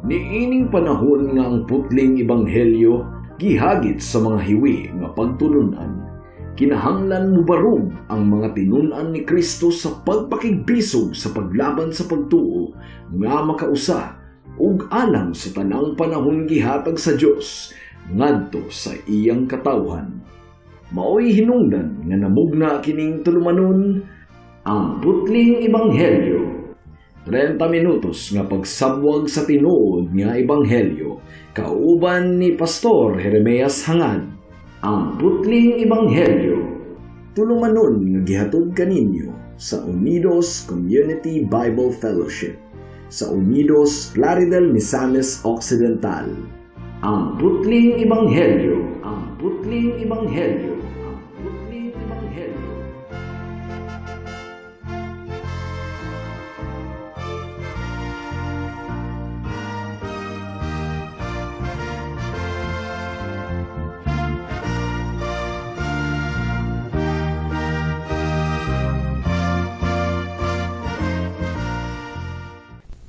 Niining panahon nga ang putling ebanghelyo gihagit sa mga hiwi nga pagtulunan, kinahanglan mubarog ang mga tinun-an ni Kristo sa pagpakigbisog sa paglaban sa pagtuo nga makausa ug alang sa tanang panahon gihatag sa Dios ngadto sa iyang katawhan. Maoy hinungdan nga namugna kining tulumanon, Ang Putling Ebanghelyo. 30 minutos nga pagsabwag sa tinuod nga ebanghelyo kauban ni Pastor Jeremias Hangad. Ang Putling Ebanghelyo. Tulumanon nga gihatod kaninyo sa Unidos Community Bible Fellowship sa Unidos, Plaridel, Misamis Occidental. Ang Putling Ebanghelyo. Ang Putling Ebanghelyo. Ang Putling Ebanghelyo.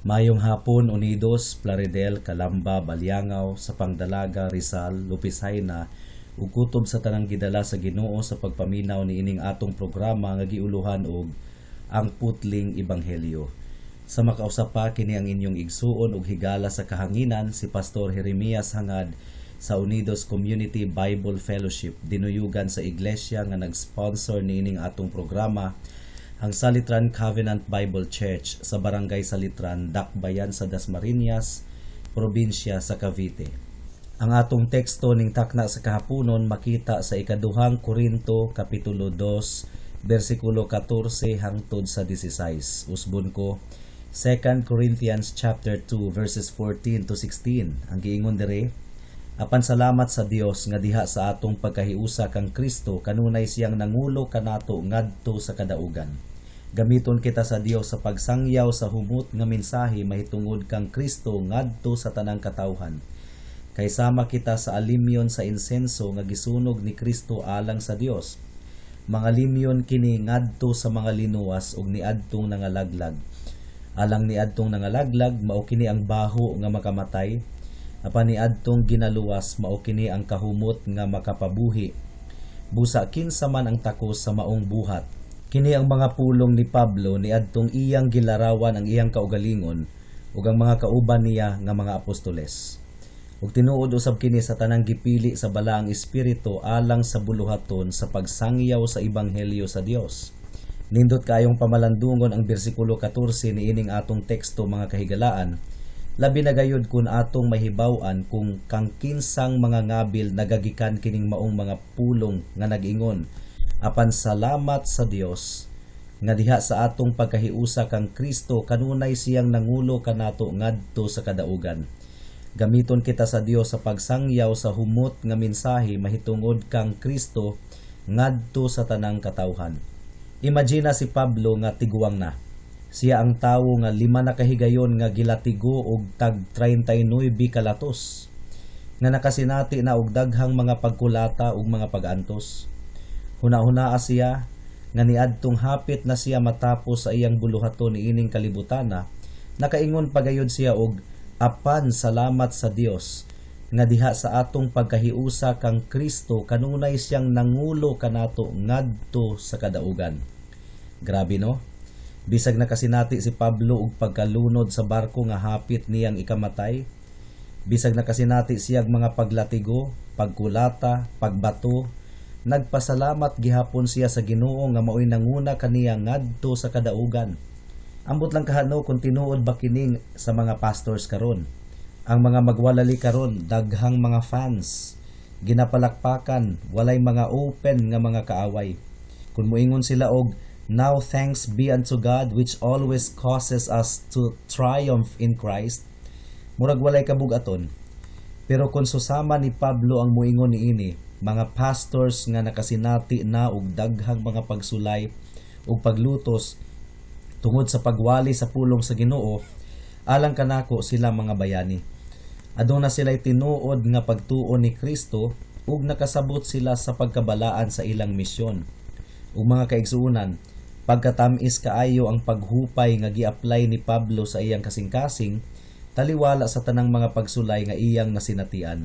Mayong hapon, Unidos, Plaridel, Calamba, Baliangao, Sapang Dalaga, Rizal, Lopez Jaena ug kutob sa tanang gidala sa Ginoo sa pagpaminaw niining atong programa nga giuluhan og Ang Putling Ebanghelyo. Sa makausa pa, kini ang inyong igsuon ug higala sa kahanginan, si Pastor Jeremias Hangad sa Unidos Community Bible Fellowship, dinuyugan sa iglesia nga nag-sponsor niining atong programa, ang Salitran Covenant Bible Church sa Barangay Salitran, Dakbayan sa Dasmariñas, probinsya sa Cavite. Ang atong teksto ning takna sa kahaponon makita sa Ikaduhang Korinto kapitulo 2 bersikulo 14 hangtod sa 16. Usbon ko, 2 Corinthians chapter 2 verses 14 to 16. Ang giingon dire, "Apan salamat sa Dios nga diha sa atong pagkahiusa kang Kristo kanunay siyang nangulo kanato ngadto sa kadaugan. Gamiton kita sa Dios sa pagsangyaw sa humot nga mensahe mahitungod kang Kristo ngadto sa tanang katawhan. Kay sama kita sa alimyon sa insenso nga gisunog ni Kristo alang sa Dios. Mga limyon kini ngadto sa mga linuwas ug niadtong nangalaglag. Alang niadtong nangalaglag, mao kini ang baho nga makamatay, apan niadtong ginaluwas, mao kini ang kahumot nga makapabuhi. Busa kinsa man ang takos sa maong buhat?" Kini ang mga pulong ni Pablo niadtong iyang gilarawan ang iyang kaugalingon ug ang mga kauban niya nga mga apostoles. Ug tinuod usab kini sa tanang gipili sa Balaang Espiritu alang sa buluhaton sa pagsangyaw sa ebanghelyo sa Dios. Nindot kaayong pamalandungon ang bersikulo 14 niining atong teksto, mga kahigalaan. Labi na gayud kun atong mahibaw-an kung kang kinsang mga ngabil nagagikan kining maong mga pulong nga nag-ingon, "Apan salamat sa Dios nga diha sa atong pagkahiusa kang Kristo kanunay siyang nangulo kanato ngadto sa kadaugan. Gamiton kita sa Dios sa pagsangyaw sa humot nga mensahe mahitungod kang Kristo ngadto sa tanang katawhan." Imagine si Pablo nga tiguang na. Siya ang tawo nga 5 na kahigayon nga gilatigo og tag 39 kalatos, nga nakasinati na og daghang mga pagkulata ug mga pag-antos. Huna-hunaa siya nga niadtong hapit na siya matapos sa iyang buluhaton niining kalibutana, nakaingon pagayod siya og "Apan salamat sa Dios nga diha sa atong pagkahiusa kang Kristo kanunay siyang nangulo kanato ngadto sa kadaugan." Grabe, no? Bisag nakasinati si Pablo og pagkalunod sa barko nga hapit niyang ikamatay, bisag nakasinati siyag mga paglatigo, pagkulata, pagbato, nagpasalamat gihapon siya sa Ginoo nga maoy nanguna kaniya ngadto sa kadaugan. Ambot lang kahano kung tinuod ba kining sa mga pastors karon. Ang mga magwalali karon daghang mga fans, ginapalakpakan, walay mga open nga mga kaaway. Kung moingon sila og "Now thanks be unto God which always causes us to triumph in Christ," murag walay kabugaton. Pero kung susama ni Pablo ang moingon niini, mga pastors nga nakasinati na og daghang mga pagsulay ug paglutos tungod sa pagwali sa pulong sa Ginoo, alang kanako sila mga bayani. Aduna sila'y tinuod nga pagtuo ni Kristo ug nakasabot sila sa pagkabalaan sa ilang misyon. Ug mga kaigsuonan, pagkatamis kaayo ang paghupay nga gi-apply ni Pablo sa iyang kasing-kasing, taliwala sa tanang mga pagsulay nga iyang nasinatian.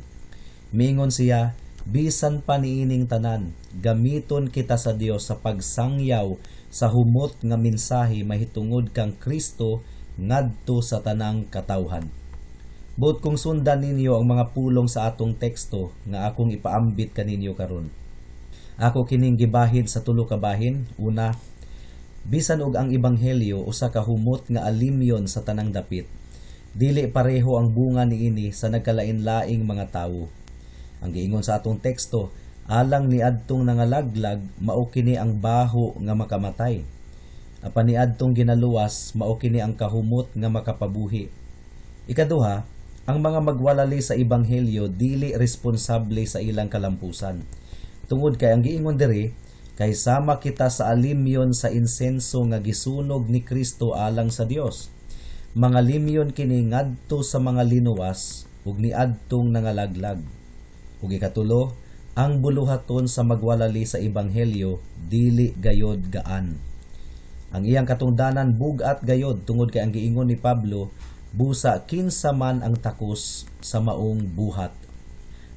Miingon siya, "Bisan pa niining tanan, gamiton kita sa Dios sa pagsangyaw sa humot nga mensahe mahitungod kang Kristo ngadto sa tanang katawhan." Buot kong sundan ninyo ang mga pulong sa atong teksto nga akong ipaambit kaninyo karon. Ako kining gibahin sa tulo ka bahin. Una, bisan og ang ebanghelyo usa ka humot nga alimyon sa tanang dapit, dili pareho ang bunga niini sa nagkalain-laing mga tawo. Ang giingon sa atong teksto, alang niadtong nangalaglag, mao kini ang baho nga makamatay. Apan niadtong ginaluwas, mao kini ang kahumot nga makapabuhi. Ikaduha, ang mga magwalali sa ebanghelyo dili responsable sa ilang kalampusan. Tungod kay ang giingon diri, kay sama kita sa alimyon sa insenso nga gisunog ni Kristo alang sa Dios. Mga limyon kini ngadto sa mga linuwas ug niadtong nangalaglag. Ug ikatulo, ang buluhaton sa magwalali sa ebanghelyo dili gayod gaan. Ang iyang katungdanan bug-at gayod tungod kay ang giingon ni Pablo, busa kinsa man ang takos sa maong buhat.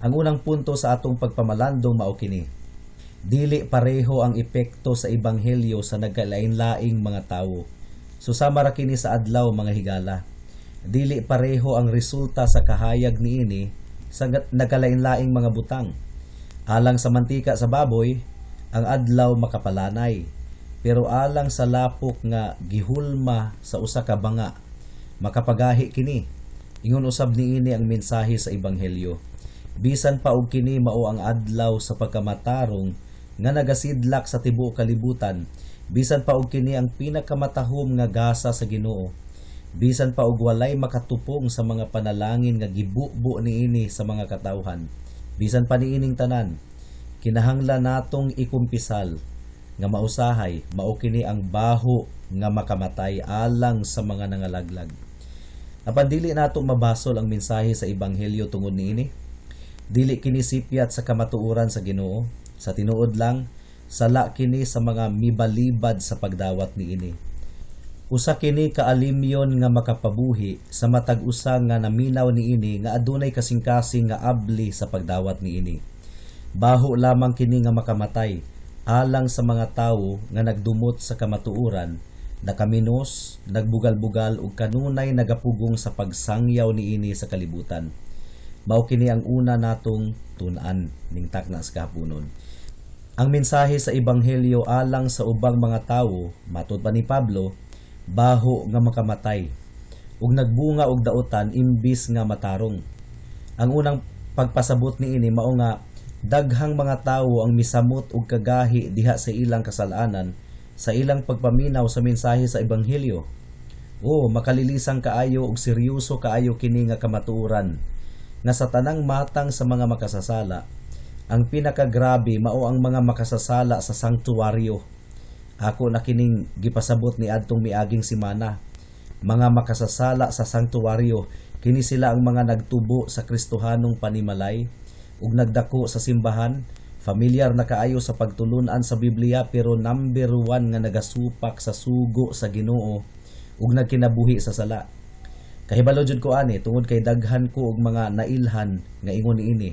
Ang unang punto sa atong pagpamalandong mao kini. Dili pareho ang epekto sa ebanghelyo sa nagkalain-laing mga tawo. Susama ra kini sa adlaw, mga higala. Dili pareho ang resulta sa kahayag niini sa nagkalain-laing mga butang. Alang sa mantika sa baboy, ang adlaw makapalanay. Pero alang sa lapok nga gihulma sa usa ka banga, makapagahi kini. Ingon usab niini ang mensahe sa ebanghelyo. Bisan pa og kini mao ang adlaw sa pagkamatarong nga nagasidlak sa tibuok kalibutan, bisan pa og kini ang pinakamatahom nga gasa sa Ginoo, bisan pa og walay makatupong sa mga panalangin nga gibubo niini sa mga katawhan, bisan pa niining tanan, kinahanglan natong ikumpisal nga mausahay mao kini ang baho nga makamatay alang sa mga nangalaglag. Apan dili nato mabasol ang mensahe sa ebanghelyo tungod niini. Dili kini sipyat sa kamatuoran sa Ginoo. Sa tinuod lang, sala kini sa mga mibalibad sa pagdawat niini. Usa kini kaalimyon nga makapabuhi sa matag usa nga naminaw niini nga adunay kasing-kasing nga abli sa pagdawat niini. Baho lamang kini nga makamatay alang sa mga tawo nga nagdumot sa kamatuoran, nakaminos, nagbugal-bugal ug kanunay nagapugong sa pagsangyaw niini sa kalibutan. Mao kini ang una natong tun-an ning takna sa kahaponon. Ang mensahe sa ebanghelyo alang sa ubang mga tawo, matud pa ni Pablo, baho nga makamatay ug nagbunga og dautan imbis nga matarong. Ang unang pagpasabot niini mao nga daghang mga tawo ang misamot og kagahi diha sa ilang kasalanan sa ilang pagpaminaw sa mensahe sa ebanghelyo. O makalilisang kaayo og seryoso kaayo kini nga kamatuoran nga sa tanang matang sa mga makasasala, ang pinakagrabe mao ang mga makasasala sa sanktuaryo. Ako na kining gipasabot ni adtong miaging semana. Mga makasasala sa sanktuaryo, kini sila ang mga nagtubo sa Kristohanong panimalay ug nagdako sa simbahan, familiar na kaayo sa pagtulunan sa Biblia, pero number one nga nagasupak sa sugo sa Ginoo ug nagkinabuhi sa sala. Kahibalo jud ko ani tungod kay daghan ko og mga nailhan nga ingon niini.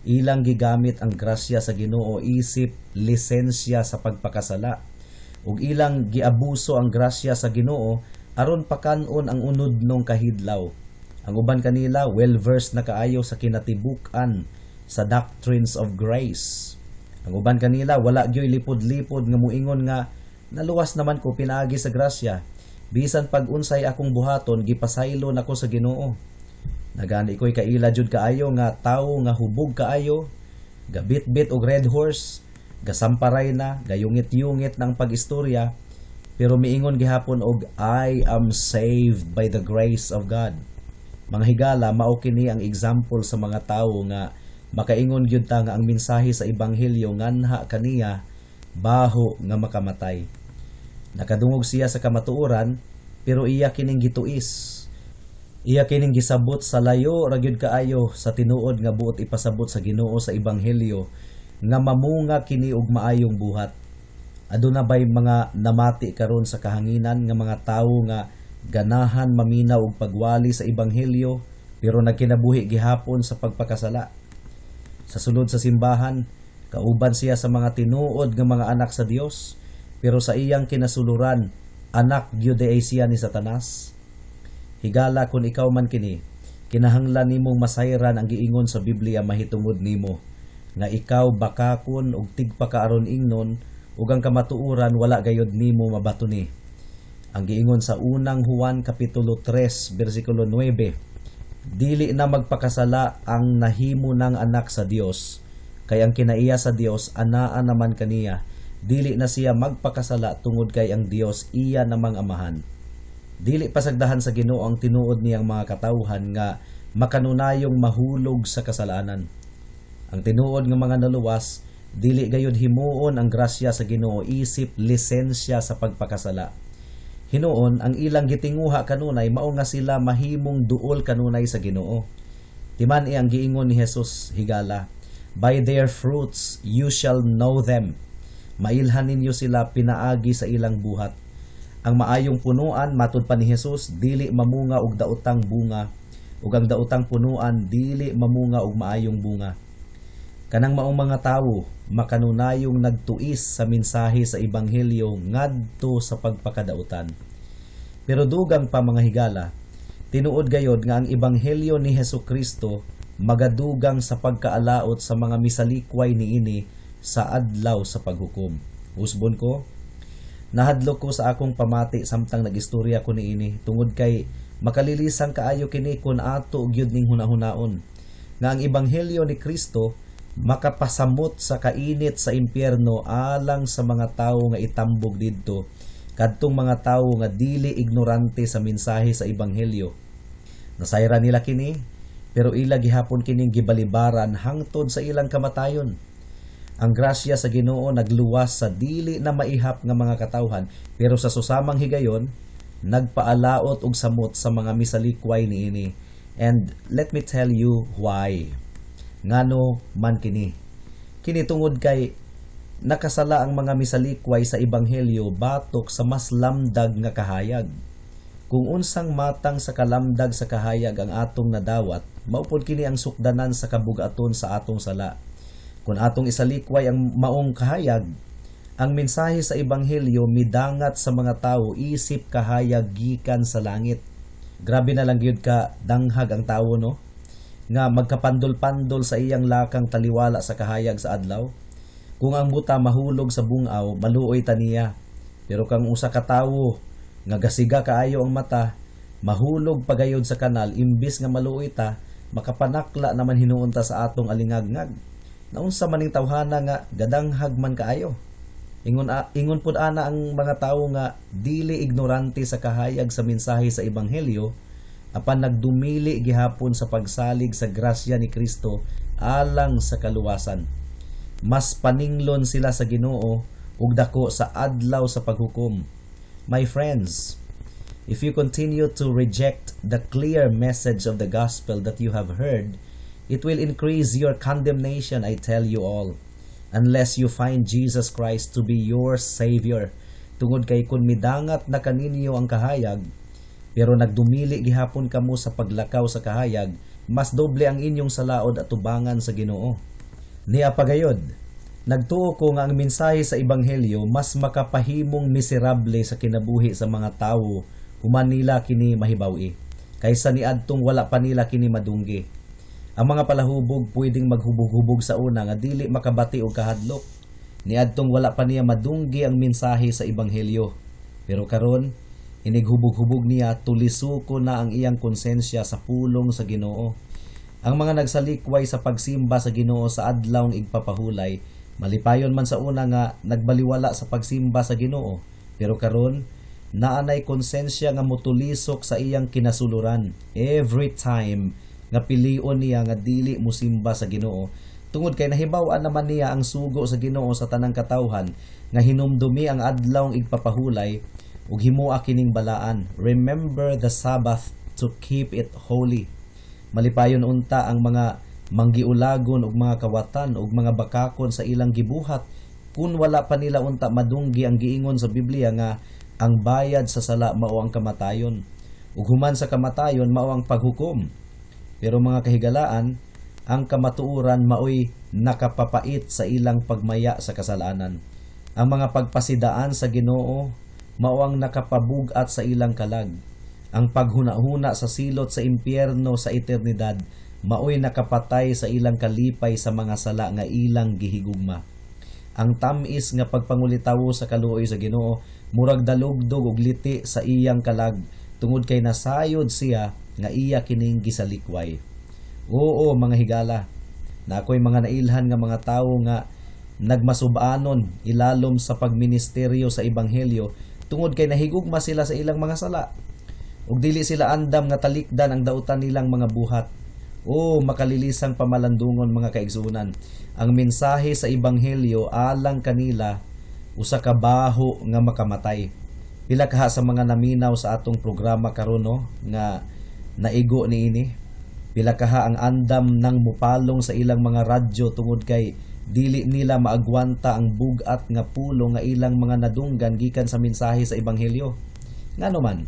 Ilang gigamit ang grasya sa Ginoo isip lisensya sa pagpakasala ug ilang giabuso ang grasya sa Ginoo aron pakan-on ang unudnong kahidlaw. Ang uban kanila well versed na kaayo sa kinatibuk-an sa doctrines of grace. Ang uban kanila wala gyoy lipod-lipod nga muingon nga naluwas naman ko pinaagi sa grasya. Bisan pag unsay akong buhaton, gipasaylo nako sa Ginoo. Nagani ko'y kaila jud kaayo nga tawo nga hubog kaayo, gabitbit og red horse, gasamparay na, gayungit-yungit ng pag-istorya, pero miingon gihapon og "I am saved by the grace of God." Mga higala, mao kini ang example sa mga tawo nga makaingon gyud ta nga ang mensahe sa ebanghelyo nganha kaniya baho nga makamatay. Nakadungog siya sa kamatuoran, pero iya kining gituis. Iya kining gisabot sa layo ra gyud kaayo sa tinuod nga buot ipasabot sa Ginoo sa ebanghelyo nga mamunga kini og maayong buhat. Aduna bay mga namati karon sa kahanginan nga mga tawo nga Ganahan maminaw og pagwali sa ebanghelyo pero nagkinabuhi gihapon sa pagpakasala. Sa sulod sa simbahan, kauban siya sa mga tinuod nga mga anak sa Dios, pero sa iyang kinasuluran, anak gyud ay siya ni Satanas. Higala, kon ikaw man kini, kinahanglan nimong masayran ang giingon sa Biblia mahitungod nimo nga ikaw bakakon og tigpakaaron ingnon ug ang kamatuoran wala gayod nimo mabatoni. Ang giingon sa Unang Juan kapitulo 3 bersikulo 9: "Dili na magpakasala ang nahimo ng anak sa Dios, kay ang kinaiya sa Dios anaa naman kaniya. Dili na siya magpakasala tungod kay ang Dios iya namang amahan." Dili pasagdahan sa Ginoo ang tinuod niyang mga katawhan nga makanunayong mahulog sa kasalanan. Ang tinuod nga mga naluwas, dili gayud himuon ang grasya sa Ginoo isip lisensya sa pagpakasala. Hinuon ang ilang gitinguha kanunay mao nga sila mahimong duol kanunay sa Ginoo. Timan-i ang giingon ni Jesus, higala, "By their fruits you shall know them." Mailhan ninyo sila pinaagi sa ilang buhat. Ang maayong punuan, matud pa ni Jesus, dili mamunga og daotang bunga, ug ang daotang punuan dili mamunga og maayong bunga. Kanang maong mga tawo makanunayong nagtuis sa mensahe sa ebanghelyo ngadto sa pagpakadautan. Pero dugang pa, mga higala, tinuod gayod nga ang ebanghelyo ni Hesus Kristo magadugang sa pagkaalaot sa mga misalikway niini sa adlaw sa paghukom. Usbon ko, nahadlok ko sa akong pamati samtang nag-istorya ko niini tungod kay makalilisang kaayo kini kun ato gyud ning hunahunaon nga ang ebanghelyo ni Kristo makapasamot sa kainit sa impyerno alang sa mga tawo nga itambog didto, kadtong mga tawo nga dili ignorante sa mensahe sa ebanghelyo. Nasayran nila kini, pero ila gihapon kining gibalibaran hangtod sa ilang kamatayon. Ang grasya sa Ginoo nagluwas sa dili na maihap nga mga katawhan, pero sa susamang higayon nagpaalaot og samot sa mga misalikway niini. And let me tell you why. Ngano man kini? Kini tungod kay nakasala ang mga misalikway sa ebanghelyo batok sa mas lamdag nga kahayag. Kung unsang matang sa kalamdag sa kahayag ang atong nadawat, mao pod kini ang sukdanan sa kabugaton sa atong sala. Kung atong isalikway ang maong kahayag, ang mensahe sa ebanghelyo midangat sa mga tawo isip kahayag gikan sa langit. Grabe na lang gyud ka danghag ang tawo, no? Nga magkapandol-pandol sa iyang lakang taliwala sa kahayag sa adlaw. Kung ang buta mahulog sa bungaw, maluoy ta niya. Pero kang usa ka tawo nga gasiga kaayo ang mata, mahulog pagayod sa kanal, imbis nga maluoy ta, makapanakla naman hinuon ta sa atong alingagngag. Naunsa man ning tawhana nga gadanghag man kaayo? Ingon pud ana ang mga tawo nga dili ignorante sa kahayag sa mensahe sa ebanghelyo apan nagdumili gihapon sa pagsalig sa grasya ni Kristo alang sa kaluwasan. Mas paninglon sila sa Ginoo ug dako sa adlaw sa paghukom. My friends, if you continue to reject the clear message of the gospel that you have heard, it will increase your condemnation, I tell you all, unless you find Jesus Christ to be your Savior. Tungod kay kung midangat na kaninyo ang kahayag, pero nagdumili gihapon kamo sa paglakaw sa kahayag, mas doble ang inyong salaod at tubangan sa Ginoo. Niya pagayod, nagtuo ko nga ang mensahe sa ebanghelyo mas makapahimong miserable sa kinabuhi sa mga tawo human nila kini mahibawi kaysa niadtong wala pa nila kini madunggi. Ang mga palahubog pwedeng maghubog-hubog sa una nga dili makabati og kahadlok niadtong wala pa niya madunggi ang mensahe sa ebanghelyo. Pero karon, inighubog-hubog niya, tulisuko na ang iyang konsensya sa pulong sa Ginoo. Ang mga nagsalikway sa pagsimba sa Ginoo sa adlawng igpapahulay, malipayon man sa una nga nagbaliwala sa pagsimba sa Ginoo, pero karon naanay konsensya nga motulisok sa iyang kinasuluran every time nga pilion niya nga dili mosimba sa Ginoo tungod kay nahibaw-an naman niya ang sugo sa Ginoo sa tanang katawhan nga hinumdumi ang adlawng igpapahulay ug himoa kining balaan. Remember the Sabbath to keep it holy. Malipayon unta ang mga manggiulagon og mga kawatan ug mga bakakon sa ilang gibuhat Kun wala pa nila unta madunggi ang giingon sa Biblia nga ang bayad sa sala mao ang kamatayon ug human sa kamatayon mao ang paghukom. Pero, mga kahigalaan, ang kamatuoran maoy nakapapait sa ilang pagmaya sa kasalanan. Ang mga pagpasidaan sa Ginoo mao ang nakapabug-at sa ilang kalag. Ang paghunahuna sa silot sa impyerno sa eternidad maoy nakapatay sa ilang kalipay sa mga sala nga ilang gihigugma. Ang tamis nga pagpangulitawo sa kaluoy sa Ginoo murag dalugdog og liti sa iyang kalag tungod kay nasayod siya nga iya kining gisalikway. Oo, mga higala, na ako'y mga nailhan nga mga tawo nga nagmasubanon ilalom sa pagministeryo sa ebanghelyo tungod kay nahigugma sila sa ilang mga sala ug dili sila andam nga talikdan ang dautan nilang mga buhat. O makalilisang pamalandungon, mga kaigsuonan, ang mensahe sa ebanghelyo alang kanila usa ka baho nga makamatay. Pila kaha sa mga naminaw sa atong programa karon, no, nga naigo niini? Pila kaha ang andam nang mupalong sa ilang mga radyo tungod kay dili nila maagwanta ang bug-at nga pulong nga ilang mga nadunggan gikan sa mensahe sa ebanghelyo? Ngano man?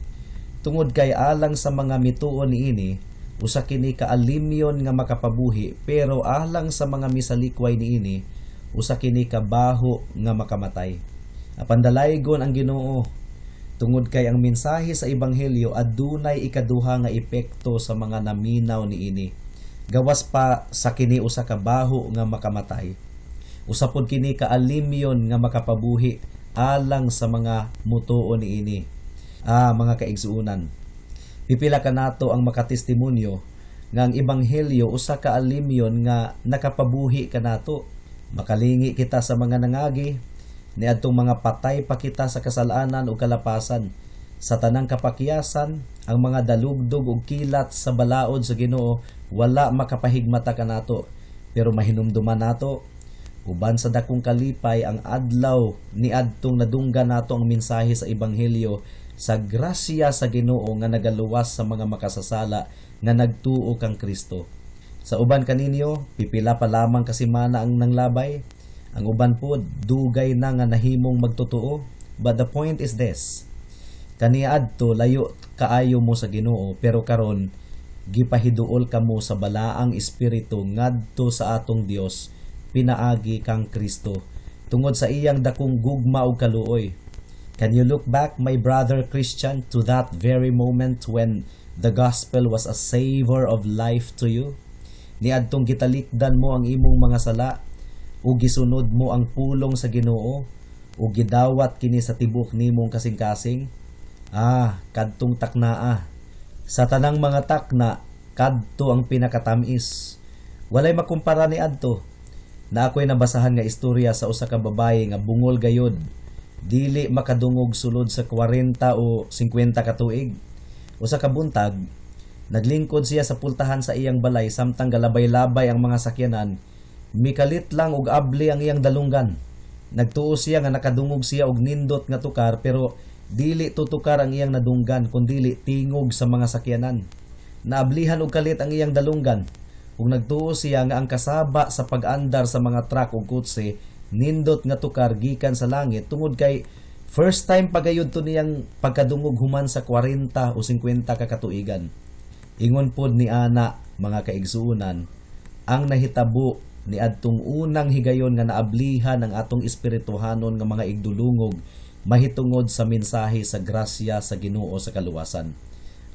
Tungod kay alang sa mga mituo niini, usa kini ka alimyon nga makapabuhi, pero alang sa mga misalikway niini, usa kini ka baho nga makamatay. Apan dalaygon ang Ginoo tungod kay ang mensahe sa ebanghelyo adunay ikaduha nga epekto sa mga naminaw niini. Gawas pa sa kini usa ka baho nga makamatay, usa pod kini ka alimyon nga makapabuhi alang sa mga mutuo niini. Ah, mga kaigsuonan, pipila kanato ang makatestimonyo nga ang ebanghelyo usa ka alimyon nga nakapabuhi kanato. Makalingi kita sa mga nangagi niadtong mga patay pa kita sa kasalanan o kalapasan. Sa tanang kapakyasan, ang mga dalugdog ug kilat sa balaod sa Ginoo wala makapahigmata kanato. Pero mahinumduman nato uban sa dakong kalipay ang adlaw niadtong nadunggan nato ang mensahe sa ebanghelyo sa grasya sa Ginoo nga nagaluwas sa mga makasasala nga nagtuo kang Kristo. Sa uban kaninyo, pipila pa lamang ka semana ang nanglabay. Ang uban po, dugay na nga nahimong magtotoo. But the point is this. Kaniadto layo kaayo mo sa Ginoo, pero karon gipahiduol kamo sa balaang espiritu ngadto sa atong Dios pinaagi kang Kristo tungod sa iyang dakong gugma ug kaluoy. Can you look back, my brother Christian, to that very moment when the gospel was a savor of life to you? Niadtong gitalikdan mo ang imong mga sala ug gisunod mo ang pulong sa Ginoo ug gidawat kini sa tibuok nimong kasing-kasing. Ah, kadtong taknaa. Sa tanang mga takna, kadto ang pinakatamis. Walay makumpara ni adto. Na ako'y nabasahan nga istorya sa usa ka babaye nga bungol gayod. Dili makadungog sulod sa 40 o 50 ka tuig. Usa ka buntag, naglingkod siya sa pultahan sa iyang balay samtang galabay-labay ang mga sakyanan. Mikalit lang og abli ang iyang dalunggan. Nagtuo siya nga nakadungog siya og nindot nga tukar, pero dili tutukar ang iyang nadunggan kundili tingog sa mga sakyanan. Naablihan og kalit ang iyang dalunggan ug nagtuo siya nga ang kasaba sa pag-andar sa mga truck ug kotse nindot nga tukar gikan sa langit tungod kay first time pagayod to niyang pagkadungog human sa 40 o 50 ka katuigan. Ingon pod ni ana, mga kaigsuonan, ang nahitabo niadtong unang higayon nga naablihan ang atong espirituhanon nga mga igdulungog mahitungod sa mensahe sa grasya sa Ginoo sa kaluwasan.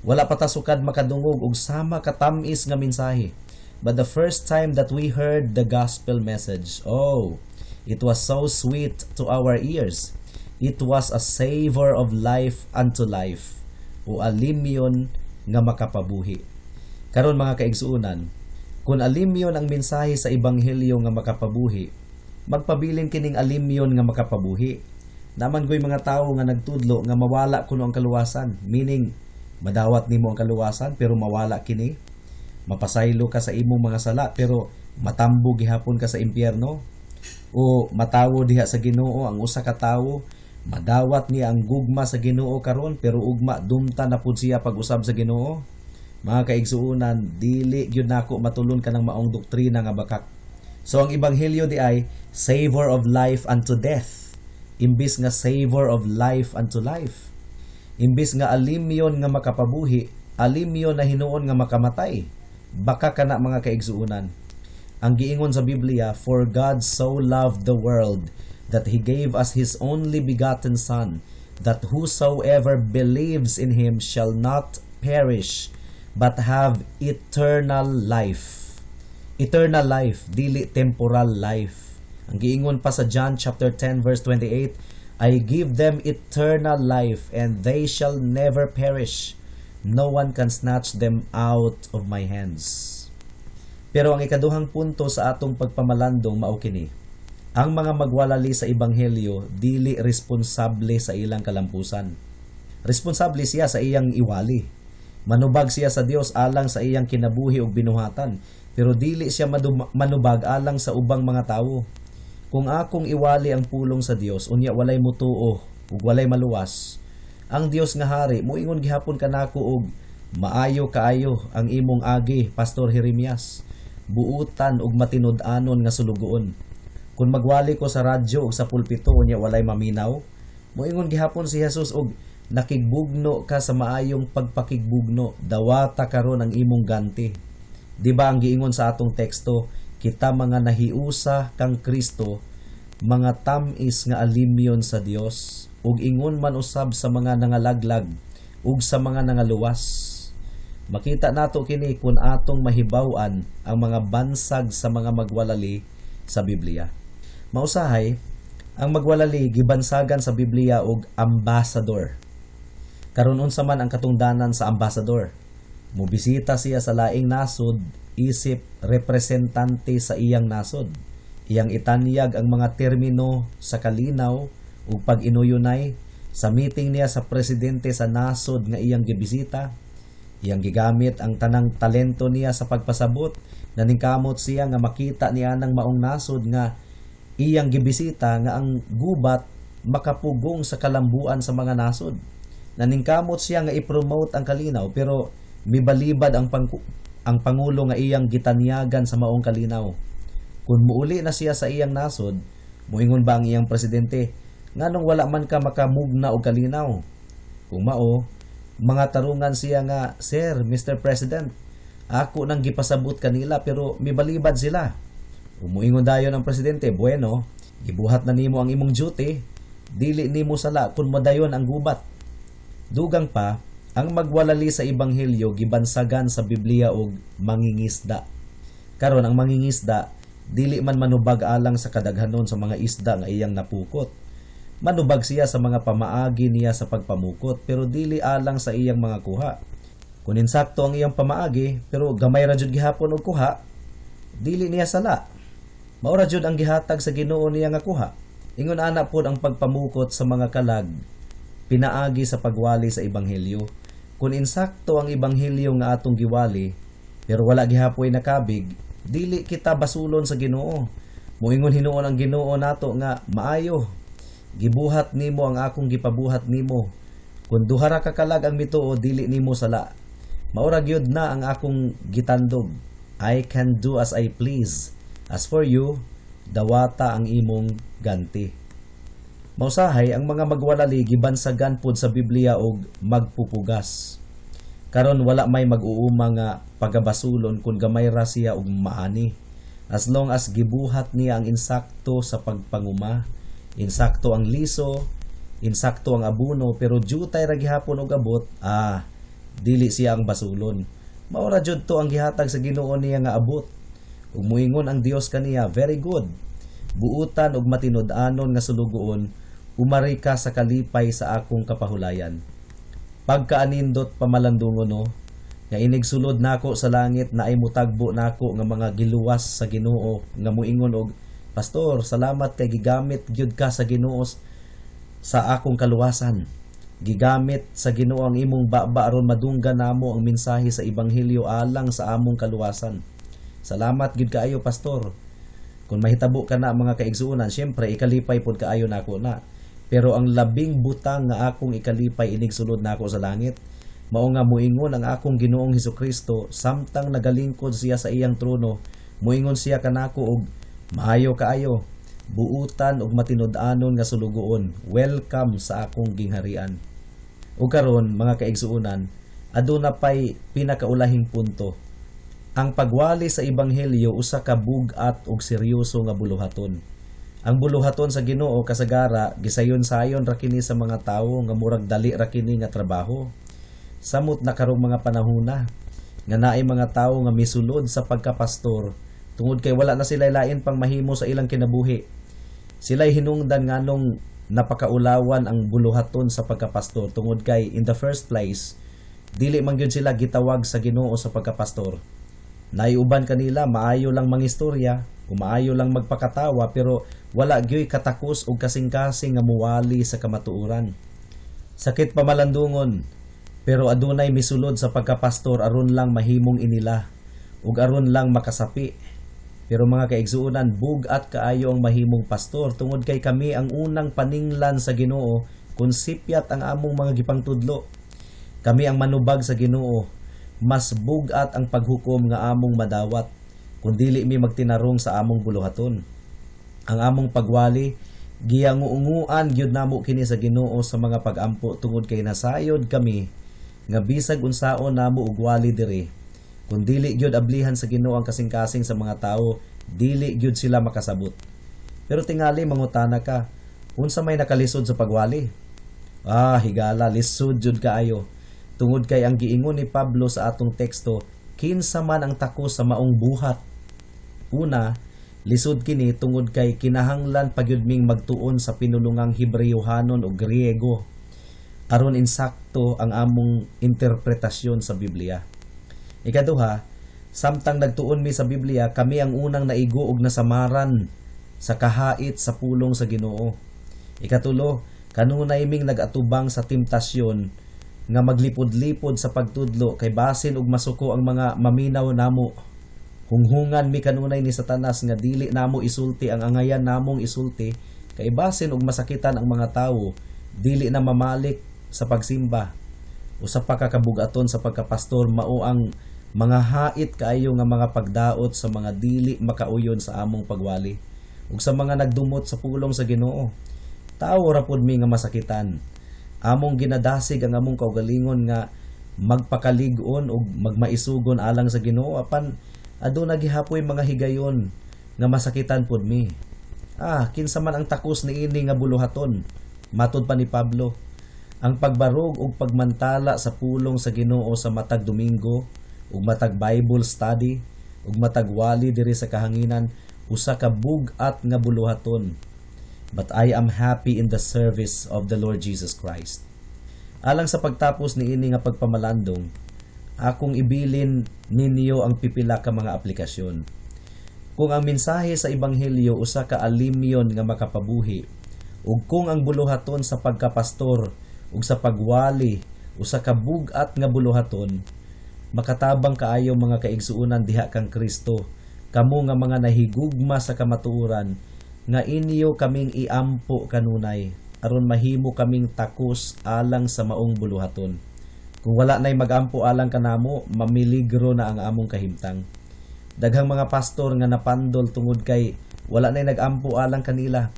Wala pa ta sukad makadungog og sama katamis nga mensahe. But the first time that we heard the gospel message, oh, it was so sweet to our ears. It was a savor of life unto life o alimyon nga makapabuhi. Karon, mga kaigsuonan, kung alimyon ang mensahe sa ebanghelyo nga makapabuhi, magpabilin kining alimyon nga makapabuhi. Naman ko'y mga tawo nga nagtudlo nga mawala kuno ang kaluwasan, meaning madawat nimo ang kaluwasan pero mawala kini. Mapasaylo ka sa imong mga sala pero matambo gihapon ka sa impyerno. O matawo diha sa Ginoo ang usa ka tawo, madawat niya ang gugma sa Ginoo karon pero ugma dumta na pud siya pag-usab sa Ginoo. Mga kaigsuonan, dili gyud nako matulon kanang maong doktrina nga bakak. So ang ebanghelyo diay savor of life unto death imbis nga savor of life unto life. Imbis nga alimyon nga makapabuhi, alimyon na hinuon nga makamatay. Baka kana, mga kaigsuonan. Ang giingon sa Biblia, "For God so loved the world that he gave us his only begotten Son, that whosoever believes in him shall not perish but have eternal life." Eternal life, dili temporal life. Ang giingon pa sa John chapter 10 verse 28, "I give them eternal life and they shall never perish. No one can snatch them out of my hands." Pero ang ikaduhang punto sa atong pagpamalandong mao kini. Ang mga magwalali sa ebanghelyo dili responsable sa ilang kalampusan. Responsable siya sa iyang iwali. Manubag siya sa Dios alang sa iyang kinabuhi ug binuhatan, pero dili siya manubag alang sa ubang mga tawo. Kung akong iwali ang pulong sa Dios unya walay mutuo ug walay maluwas, ang Dios nga hari moingon gihapon kanako og maayo kaayo ang imong agi, Pastor Jeremias. Buutan ug matinud-anon nga sulugoon. Kung magwali ko sa radyo ug sa pulpito unya walay maminaw, moingon gihapon si Jesus og nakigbugno ka sa maayong pagpakigbugno, dawata karon ang imong ganti. Di ba ang giingon sa atong teksto, kita mga nahiusa kang Kristo, mga tam-is nga alimyon sa Dios, ug ingon man usab sa mga nangalaglag ug sa mga nangaluwas. Makita nato kini kung atong mahibaw-an ang mga bansag sa mga magwalali sa Biblia. Mausahay, ang magwalali gibansagan sa Biblia og ambassador. Karon, unsa man ang katungdanan sa ambassador? Mobisita siya sa laing nasod isip representante sa iyang nasod. Iyang itanyag ang mga termino sa kalinaw ug pag-inuyunay sa meeting niya sa presidente sa nasod nga iyang gibisita. Iyang gigamit ang tanang talento niya sa pagpasabot. Naningkamot siya nga makita niya ng maong nasod nga iyang gibisita nga ang gubat makapugong sa kalambuan sa mga nasod. Naningkamot siya nga i-promote ang kalinaw, pero mibalibad ang pangulo nga iyang gitanyagan sa maong kalinaw. Kung muuli na siya sa iyang nasod, muingon ba ang iyang presidente, "Nganong wala man ka makamugna og kalinaw?" Kung mao, mga tarungan siya nga, "Sir, Mr. President, ako nang gipasabot kanila pero mibalibad sila." Muingon dayon ang presidente, "Bueno, gibuhat na nimo ang imong duty, dili nimo sala kung madayon ang gubat." Dugang pa, ang magwalali sa ebanghelyo gibansagan sa Biblia og mangingisda. Karon, ang mangingisda dili man manubag alang sa kadaghanon sa mga isda nga iyang napukot. Manubag siya sa mga pamaagi niya sa pagpamukot pero dili alang sa iyang mga kuha. Kung insakto ang iyang pamaagi pero gamay ra jud gihapon og kuha, dili niya sala. Mao ra jud ang gihatag sa Ginoo niya nga kuha. Ingon ana pod ang pagpamukot sa mga kalag pinaagi sa pagwali sa ebanghelyo. Kung insakto ang ebanghelyo nga atong giwali pero wala gihapoy nakabig, dili kita basulon sa Ginoo. Moingon hinuon ang Ginoo nato nga maayo. Gibuhat nimo ang akong gipabuhat nimo. Kung duha ra ka kalag ang mituo, dili nimo sala. Mao ra gyud na ang akong gitandog. I can do as I please. As for you, dawata ang imong ganti. Mausahay, ang mga magwalali gibansagan pod sa Biblia og magpupugas. Karon, wala may mag-uuma nga pagabasulon kung gamay ra siya og maani. As long as gibuhat niya ang insakto sa pagpanguma, insakto ang liso, insakto ang abuno, pero jutay ra gihapon og abot, dili siya ang basulon. Mao ra jud to ang gihatag sa Ginoo niya nga abot. Ug muingon ang Dios kaniya, "Very good. Buutan ug matinud-anon nga sulugoon, umari ka sa kalipay sa akong kapahulayan." Pagkaanindot pamalandungon, no, nga inigsulod nako sa langit naay mutagbo nako nga mga giluwas sa Ginoo nga muingon og, "Pastor, salamat kay gigamit gyud ka sa Ginoo sa akong kaluwasan. Gigamit sa Ginoo ang imong baba aron madunggan namo ang mensahe sa ebanghelyo alang sa among kaluwasan. Salamat gyud kaayo, Pastor." Kung mahitabo ka na, mga kaigsuonan, syempre ikalipay pod kaayo nako na. Pero ang labing butang nga akong ikalipay inigsulod nako sa langit, mao nga muingon ang akong Ginoong Hesukristo samtang nagalingkod siya sa iyang trono, muingon siya kanako og Maayo kaayo, buutan ug matinud-anon nga sulugoon, welcome sa akong gingharian. Ug karon, mga kaigsuonan, aduna pay pinakaulahing punto. Ang pagwali sa ebanghelyo usa ka bug-at ug seryoso nga buluhaton. Ang buluhaton sa Ginoo kasagara gisayon-sayon ra kini sa mga tawo nga murag dali ra kini nga trabaho. Samot na karong mga panahona nga naay mga tawo nga misulod sa pagkapastor tungod kay wala na sila lain pang mahimo sa ilang kinabuhi. Sila'y hinungdan nganong napakaulawan ang buluhaton sa pagkapastor tungod kay in the first place, dili man gyud sila gitawag sa Ginoo sa pagkapastor. Naiuban kanila maayo lang mangistorya o maayo lang magpakatawa, pero wala gyoy katakos og kasing-kasing nga muwali sa kamatuoran. Sakit pamalandungon, pero adunay misulod sa pagkapastor aron lang mahimong inila ug aron lang makasapi. Pero mga kaigsuonan, bug-at kaayo ang mahimong pastor tungod kay kami ang unang paninglan sa Ginoo kung sipyat ang among mga gipangtudlo. Kami ang manubag sa Ginoo. Mas bug-at ang paghukom nga among madawat kung dili mi magtinarong sa among buluhaton. Ang among pagwali, giyanguunguan gyud namo kini sa Ginoo sa mga pagampo tungod kay nasayod kami nga bisag unsaon namo og wali diri, kung dili gyud ablihan sa Ginoo ang kasing-kasing sa mga tawo, dili gyud sila makasabot. Pero tingali mangutana ka, unsa may nakalisod sa pagwali? Ah, higala, lisod jud kaayo. Tungod kay ang giingon ni Pablo sa atong teksto, kinsa man ang takos sa maong buhat. Una, lisod kini tungod kay kinahanglan pagyud ming magtuon sa pinulungang Hebreohanon o Griego aron insakto ang among interpretasyon sa Biblia. Ikaduha, samtang nagtuon mi sa Biblia, kami ang unang naigo og nasamaran sa kahait sa pulong sa Ginoo. Ikatulo, kanunay ming nag-atubang sa temptasyon nga maglipod-lipod sa pagtudlo kay basin og masuko ang mga maminaw namo. Hunghungan mi kanunay ni Satanas nga dili namo isulti ang angayan namong isulti kay basin og masakitan ang mga tawo, dili na mamalik sa pagsimba. Usa pa ka kabugaton sa pagkapastor mao ang mga hait kaayo nga mga pagdaot sa mga dili makauyon sa among pagwali ug sa mga nagdumot sa pulong sa Ginoo. Tawo ra pud mi nga masakitan. Among ginadasig ang among kaugalingon nga magpakalig-on ug magmaisugon alang sa Ginoo, apan aduna gihapoy mga higayon nga masakitan pud mi. Ah, kinsa man ang takos niini nga buluhaton? Matod pa ni Pablo, ang pagbarog ug pagmantala sa pulong sa Ginoo sa matag Domingo ug matag Bible study ug matag wali diri sa kahanginan usa ka bug-at nga buluhaton. But I am happy in the service of the Lord Jesus Christ. Alang sa pagtapos niini nga pagpamalandong, akong ibilin ninyo ang pipila ka mga aplikasyon. Kung ang mensahe sa ebanghelyo usa ka alimyon nga makapabuhi, ug kung ang buluhaton sa pagkapastor ug sa pagwali usa ka bug-at nga buluhaton, makatabang kaayo, mga kaigsuonan, diha kang Kristo, kamo nga mga nahigugma sa kamatuoran, nga inyo kaming iampo kanunay aron mahimo kaming takos alang sa maong buluhaton. Kung wala nay magampo alang kanamo, mamiligro na ang among kahimtang. Daghang mga pastor nga napandol tungod kay wala nay nagampo alang kanila.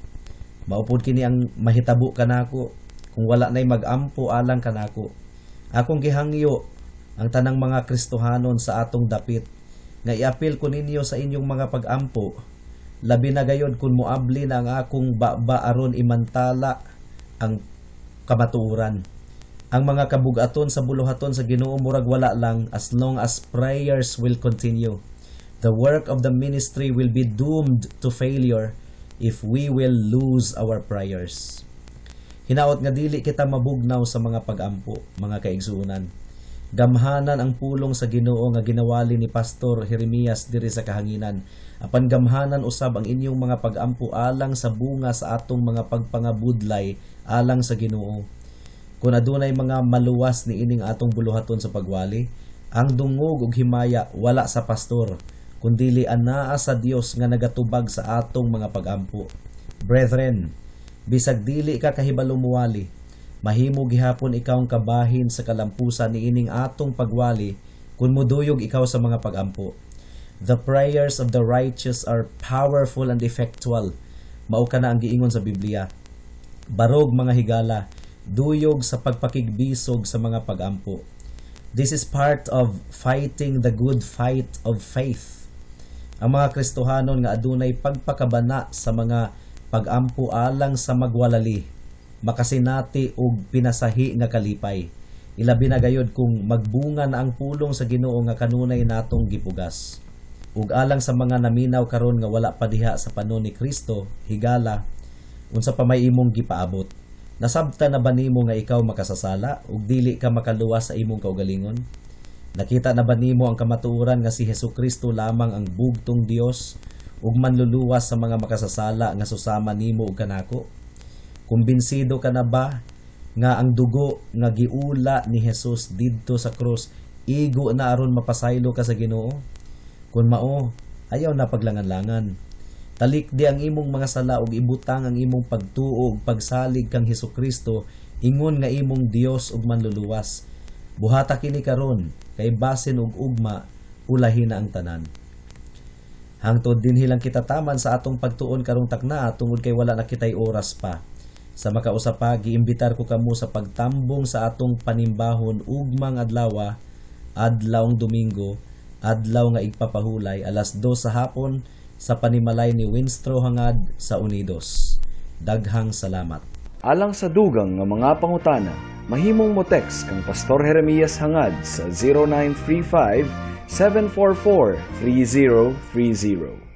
Mao pod kini ang mahitabo kanako kung wala nay magampo alang kanako. Akong gihangyo ang tanang mga Kristohanon sa atong dapit nga iapil ko ninyo sa inyong mga pagampo, labi na gayod kung moabli na ang akong baba aron imantala ang kamatuoran. Ang mga kabugaton sa buluhaton sa Ginoo murag wala lang as long as prayers will continue. The work of the ministry will be doomed to failure if we will lose our prayers. Hinaot nga dili kita mabugnaw sa mga pagampo, mga kaigsuonan. Gamhanan ang pulong sa Ginoo nga ginawali ni Pastor Jeremias diri sa kahanginan. Apan gamhanan usab ang inyong mga pagampo alang sa bunga sa atong mga pagpangabudlay alang sa Ginoo. Kung adunay mga maluwas niining atong buluhaton sa pagwali, ang dungog ug himaya wala sa pastor, kundili anaa sa Dios nga nagatubag sa atong mga pagampo. Brethren, bisag dili ka kahibalo muwali, mahimo gihapon ikaw ang kabahin sa kalampusan niining atong pagwali kung muduyog ikaw sa mga pagampo. The prayers of the righteous are powerful and effectual. Mao kana ang giingon sa Biblia. Barog, mga higala, duyog sa pagpakigbisog sa mga pagampo. This is part of fighting the good fight of faith. Ang mga Kristohanon nga adunay pagpakabana sa mga pagampo alang sa magwalali, makasinati og pinasahi nga kalipay. Ilabi na gayod kung magbunga na ang pulong sa Ginoo nga kanunay natong gipugas. Ug alang sa mga naminaw karon nga wala pa diha sa panon ni Kristo, higala, unsa pa may imong gipaabot? Nasabta na ba nimo nga ikaw makasasala ug dili ka makaluwas sa imong kaugalingon? Nakita na ba nimo ang kamatuoran nga si Hesus Kristo lamang ang bugtong Dios ug manluluwas sa mga makasasala nga susama nimo ug kanako? Kumbinsido ka na ba nga ang dugo nga giula ni Jesus didto sa krus igo na aron mapasaylo ka sa Ginoo? Kung mao, ayaw na paglangan-langan. Talikdi ang imong mga sala ug ibutang ang imong pagtuo ug pagsalig kang Hesus Kristo ingon nga imong Dios ug manluluwas. Buhata kini karon kay basin og ugma ulahi na ang tanan. Hangtod dinhi lang kita taman sa atong pagtuon karong takna tungod kay wala na kitay oras pa. Sa makausa pa, giimbitar ko kamo sa pagtambong sa atong panimbahon ugmang adlawa, adlawng Domingo, adlaw nga igpapahulay, alas 2 sa hapon sa panimalay ni Winstro Hangad sa Unidos. Daghang salamat. Alang sa dugang nga mga pangutana, mahimong mo text kang Pastor Jeremias Hangad sa 0935 744 3030.